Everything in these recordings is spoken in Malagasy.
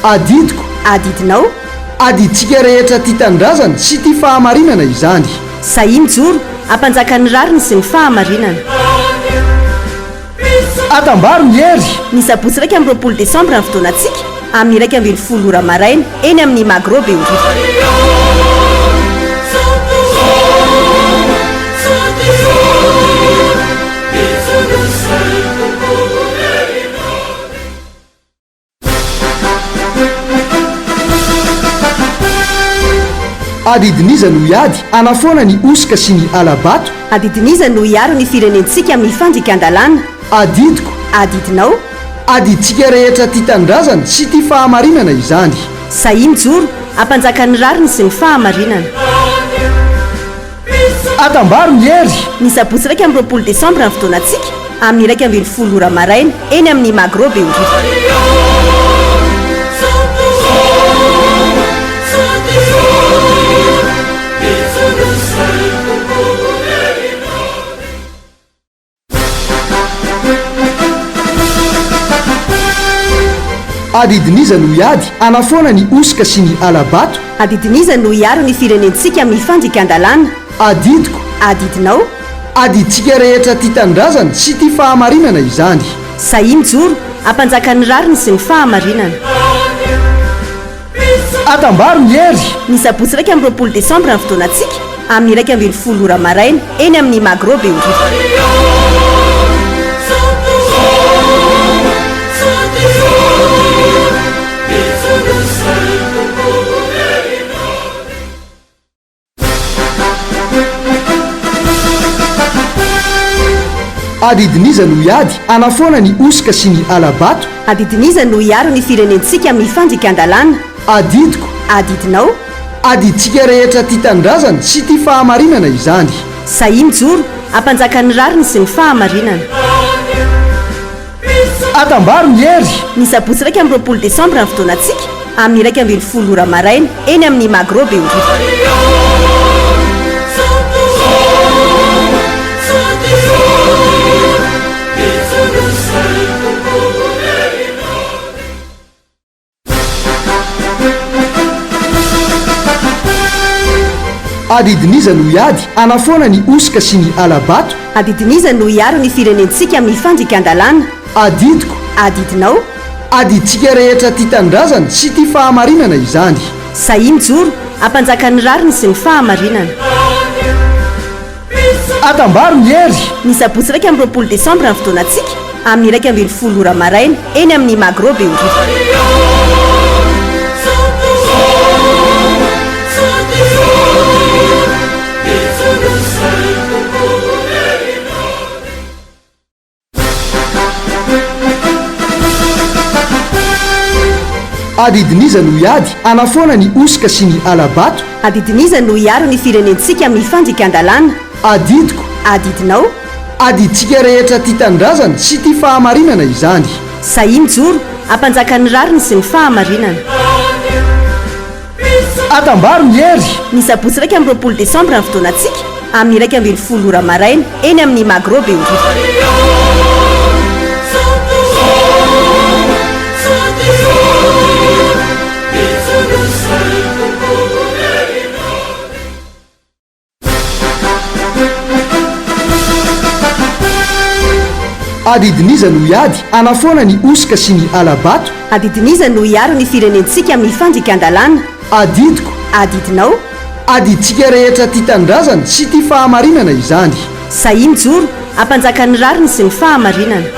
Adidiko. Adidinao. Adidintsika rehetra tia tanindrazana sy tia fahamarinana izany. Sahia mijoro, hampanjaka ny rariny sy ny fahamarinana. Atambaro ny hery! Ny sabotsy 21 desambra ny fotoanantsika, amin'ny 11 ora maraina, eny amin'ny Magro Behoririka. Adidin'iza no hiady hanafoana ny hosoka sy ny hala-bato? Adidin'iza no hiaro ny firenentsika amin'ny fandikan-dalàna? Adidiko. Adidinao. Adidintsika rehetra tia tanindrazana sy tia fahamarinana izany. Sahia mijoro, hampanjaka ny rariny sy ny fahamarinana. Atambaro ny hery! Ny sabotsy 21 desambra ny fotoanantsika, amin'ny 11 ora maraina, eny amin'ny Magro Behoririka. Adidin'iza no hiady hanafoana ny hosoka sy ny hala-bato? Adidin'iza no hiaro ny firenentsika amin'ny fandikan-dalàna? Adidiko. Adidinao. Adidintsika rehetra tia tanindrazana sy tia fahamarinana izany. Sahia mijoro, hampanjaka ny rariny sy ny fahamarinana. Atambaro ny hery! Ny sabotsy 21 desambra ny fotoanantsika, amin'ny 11 ora maraina, eny amin'ny Magro Behoririka. Adidin'iza no hiady hanafoana ny hosoka sy ny hala-bato? Adidin'iza no hiaro ny firenentsika amin'ny fandikan-dalàna? Adidiko. Adidinao. Adidintsika rehetra tia tanindrazana sy tia fahamarinana izany. Sahia mijoro, hampanjaka ny rariny sy ny fahamarinana. Atambaro ny hery! Ny sabotsy 21 desambra ny fotoanantsika, amin'ny 11 ora maraina, eny amin'ny Magro Behoririka. Adidin'iza no hiady hanafoana ny hosoka sy ny hala-bato? Adidin'iza no hiaro ny firenentsika amin'ny fandikan-dalàna? Adidiko. Adidinao. Adidintsika rehetra tia tanindrazana sy tia fahamarinana izany. Sahia mijoro, hampanjaka ny rariny sy ny fahamarinana. Atambaro ny hery! Ny sabotsy 21 desambra ny fotoanantsika, amin'ny 11 ora maraina, eny amin'ny Magro Behoririka. Adidin'iza no hiady hanafoana ny hosoka sy ny hala-bato? Adidin'iza no hiaro ny firenentsika amin'ny fandikan-dalàna? Adidiko. Adidinao. Adidintsika rehetra tia tanindrazana sy tia fahamarinana izany. Sahia mijoro, hampanjaka ny rariny sy ny fahamarinana. Atambaro ny hery! Ny sabotsy 21 desambra ny fotoanantsika, amin'ny 11 ora maraina, eny amin'ny Magro Behoririka. Adidin'iza no hiady hanafoana ny hosoka sy ny hala-bato? Adidin'iza no hiaro ny firenentsika amin'ny fandikan-dalàna? Adidiko. Adidinao. Adidintsika rehetra tia tanindrazana sy tia fahamarinana izany. Sahia mijoro, hampanjaka ny rariny sy ny fahamarinana.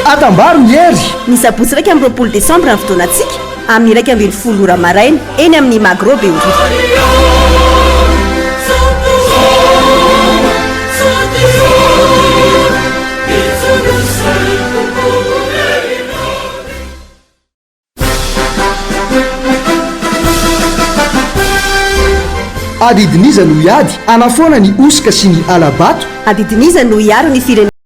Atambaro ny hery! Ny sabotsy 21 desambra ny fotoanantsika, amin'ny 11 ora maraina, eny amin'ny Magro Behoririka. Adidin'iza no hiady hanafoana ny hosoka sy ny hala-bato? Adidin'iza no hiaro ny firenena?